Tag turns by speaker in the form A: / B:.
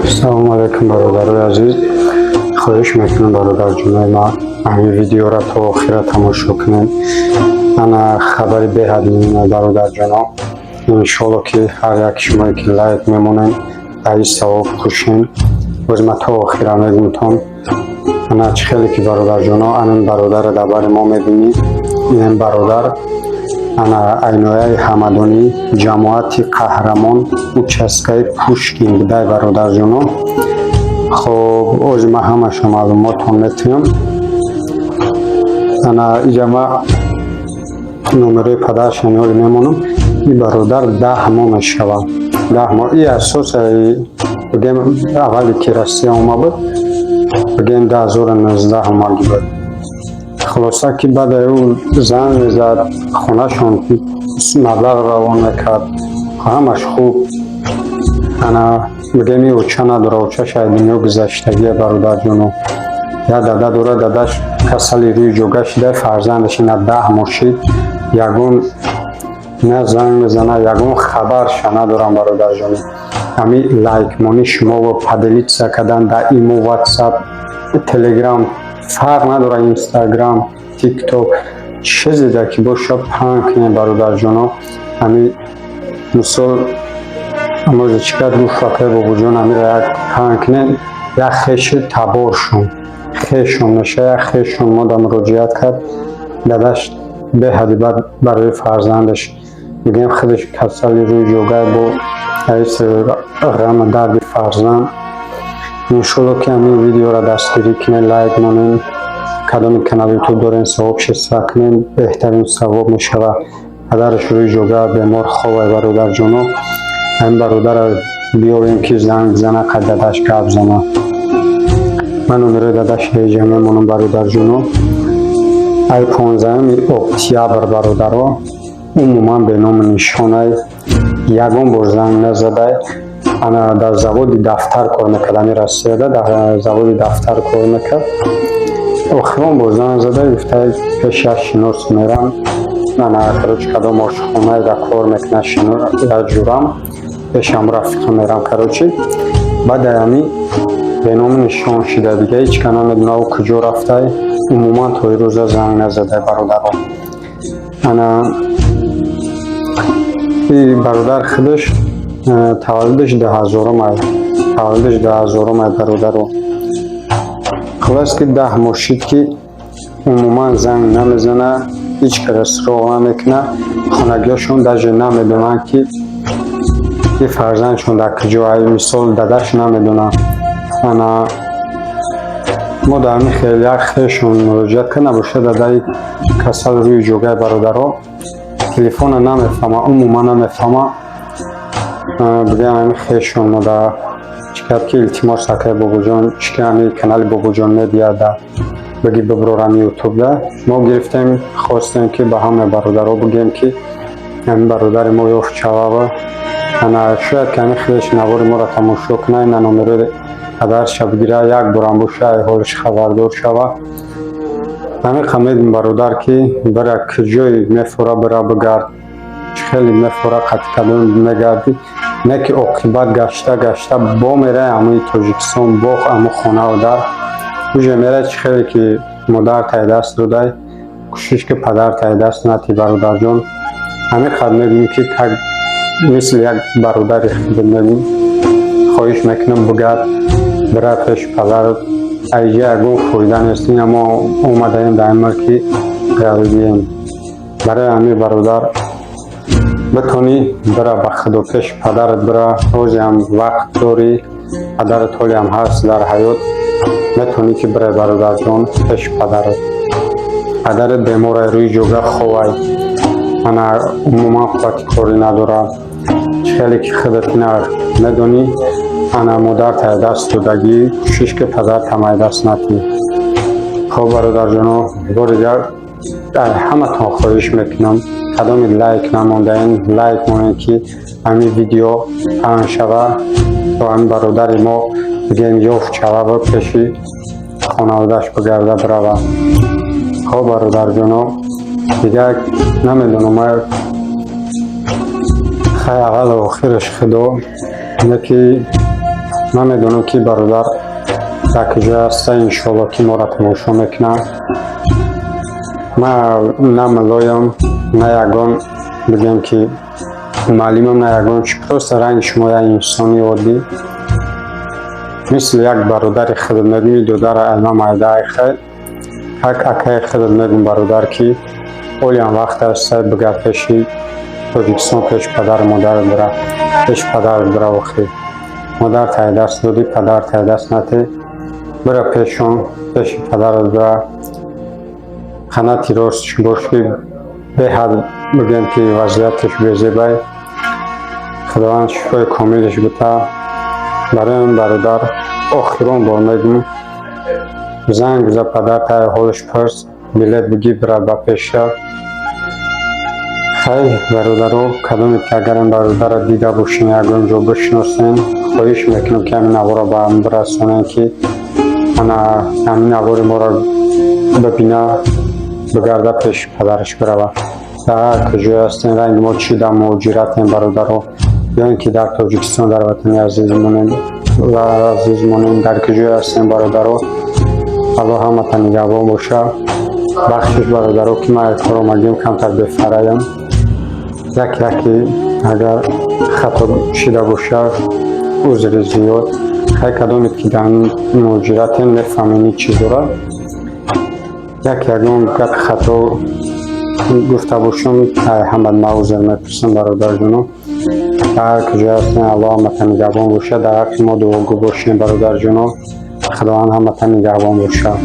A: Салому алайкум, бародарои азиз. Хоҳиш мекунам, бародарҷонои ман, ҳамин видеоро то охира тамошо кунед. Ана хабари беҳад муҳиме, бародарҷоно. Иншолло, ки ҳар як шумое, ки лайк мемонед, ба ин савоб хушем. Боз ман то охира мегумтон. Ана чӣ хеле ки, бародарҷоно, анин бародарро дар бари мо мебинӣ. Ин бародар ана айнояи Ҳамадонӣ, ҷамоати Қаҳрамон, участкаи Пушкин будай, бародарҷоно. Хоб, ози ман ҳамаша маълумотон метиҳам. Ана иҷа ма номерои падарашон ҳоли мемонам. Ин бародар 10 моҳ мешавад, 10 моҳ. И асос, бигем, аввале ки Россия омад буд, бигем, 2019 омаги буд. Хулоса, ки баъд ӯ занг мезад, хонашон маблағ равон мекард, ҳамаш хуб. Ана бигем, и оча надора, очаш аз дунё гузаштагия, бародарҷоно. Як дада дора, дадаш касали рӯи ҷога шида. Фарзандаш ина 10 моҳ шид, ягон на занг мезана, ягон хабарша надорам, бародарҷоно. Ҳами лайкмонӣ шумо поделиться кардан дар Имо, Ватсап, Телеграм, фарқ надора, Инстаграм, Тикток, чизе ки боша, паҳн кунед, бародарҷоно. Ҳами мисол може чӣ кард, гуфт: «Акай Бобоҷон, ҳамира як паҳн кунед». Як хеши таборшон, хешон меша, як хешон мода муроҷиат кард. Дадаш беҳади бад барои фарзандаш, мегӯем, худаш касали рӯи ҷогай, бо ғаму дарди фарзанд. Иншолло, ки ҳамин видеоро дастгирӣ кунед, лайк монед. Кадоми канал Ютуб дорем, савоб кунед, беҳтарин савоб мешавад. Падараш рӯи ҷога бемор хобай, бародарҷоно. Ҳамин бародарро биёрем, ки занг бизана, қад дадаш гап зана. Ман номерои дадаш ҳеҷа мемонам, бародарҷоно. Ай 15 октябр, бародаро, умуман беному нишонай, ягон бор занг назадай. Ана дар заводи дафтар кор мекард, ами Россияда дар заводи дафтар кор мекард. Охирон бор занг зада, гуфта: «Пеш як шинос мерам». Ана, короче, кадом ошхонае дар кор мекунад, як ҷурам, пешам рафиқам мерам, короче. Баъд ами беному нишон шида, дига ҳеҷ ка намедона ӯ куҷо рафтай. Умуман то ирӯза занг назадай, бародаро. Ана и бародар худаш таваллудаш 2000-ум ай, таваллудаш 2000-ум ай, бародаро. Хулос, ки 10 моҳ шид, ки умуман занг намезана, ҳеҷ кара суроғ намекуна. Хонагиҳошон даже намедонанд, ки и фарзандшон дар куҷо ай. Мисол, дадаш намедонад. Ана мо дар ҳамин хел як хешон муроҷиат кард. Набошад, дадаи касал рӯи ҷогаи, бародаро, телефона намефаҳма, умуман намефаҳма. Бигӯям, ҳамин хешон мо дар чӣ кард, ки: «Илтимос, акай Бобоҷон, чӣ ки ҳамин канали Бобоҷон Медиа да биги биброрам Ютубда». Мо гирифтем, хостем, ки ба ҳама бародаро бигӯем, ки ҳамин бародари мо ёфт шавава. Ана шояд ки ҳамин хелеш навори моро тамошо кунад, ина номерои падарша бигира, як борам боша, ай ҳолиш хабардор шава. Ҳамин қа медим, бародар, ки бира, куҷое мефора, бира бигард, чӣ хеле мефора, қатъи кадом мегардӣ, не ки оқибат гашта гашта бо мерай ҳамои Тоҷикистон, бо ҳамо хонаву дар уже мерай. Чӣ хеле ки модар тай даст додай, кӯшиш ки падар тай даст натӣ, бародарҷон. Ҳамин қадр мегӯем, ки как мисли як бародари худ мегӯм, хоҳиш мекунам, бигард, бира пеши падарат. Айҷа ягон фоида нест. Ина мо омадаем дар ин ки ғарибием. Барои ҳамин, бародар, битонӣ, бира, ба худо, пеши падарат бира. Ҳозиам вақт дорӣ, падарат ҳолиам ҳаст дар ҳаёт, метавонӣ, ки бирай, бародарҷон, пеши падарат. Падарат беморай, рӯи ҷога ховай, ана умуман қуввати корӣ надорад. Чӣ хеле ки худат ина медонӣ, ана модар тай даст додагӣ, кӯшиш ки падар тай даст натӣ. Хоб, бародарҷоно, бори дигар ҳаматон хоҳиш мекунам, кадоми лайк намондаен, лайк монед, ки ҳамин видео паҳн шава, то ҳамин бародари мо, бигем, ёфт шава ва пеши хонаводааш бигарда, бирава. Хоб, бародарҷоно, дигар намедонам, хай, аввалу охираш худо, не ки. Ман медонам, ки бародар дар куҷо ҳаста, иншоалло, ки моро тамошо мекунад. Ман на муллоям, на ягон, бигем, ки муаллимам, на ягон чи, просто ранги шумо як инсони оддӣ, мисли як бародари худат мегӯм. Додара айлма майда айхай, как акаи худат мегӯм, бародар, ки олиам вақт аст, бигард пеши Тоҷикистон, пеши падару модарат бира, пеши падарат бира. Охи модар тай даст додӣ, падар тай даст натӣ, бира пешон, пеши падарат бира. Қанати ростш бош, ки беҳад, бигем, ки вазъияташ безебай. Худованд шифои комилаш бита. Барои ин бародар охирон бор мегӯм: занг биза, падар тай ҳолаш пурс, билет бигир, бира ба пеша. Хай, бародаро, кадоме ки агар ин бародарро дида бошен, ягон ҷо бишиносен, хоҳиш мекунам, ки ҳамин наворро ба ҳам бирасонем, ки ана ҳамин навори моро бибина, бигарда, пеши падараш бирава. Дар ҳар куҷое ҳастем, ранги мо, чӣ дар муҳоҷиратем, бародаро, ё ин ки дар Тоҷикистон, дар ватани азизмонем ва азизмонем, дар куҷое ҳастем, бародаро, Аллоҳ ҳаматон нигаҳбон боша. Бахшиш, бародаро, ки ман кор омадем, камтар бефараям. Як яке агар хато шида боша, узри зиёд. Хай, кадоме ки дар муҳоҷиратем, мефаҳмем ин чизора. Як ягон гапи хато гуфта бошам, ҳамат ма узр мепурсам, бародарҷоно. Дар ҳар куҷо ҳастем, Аллоҳ ҳаматон нигаҳбон бошад. Дар ҳаққи мо дуогӯ бошем, бародарҷоно. Худованд ҳаматон нигаҳбон бошад.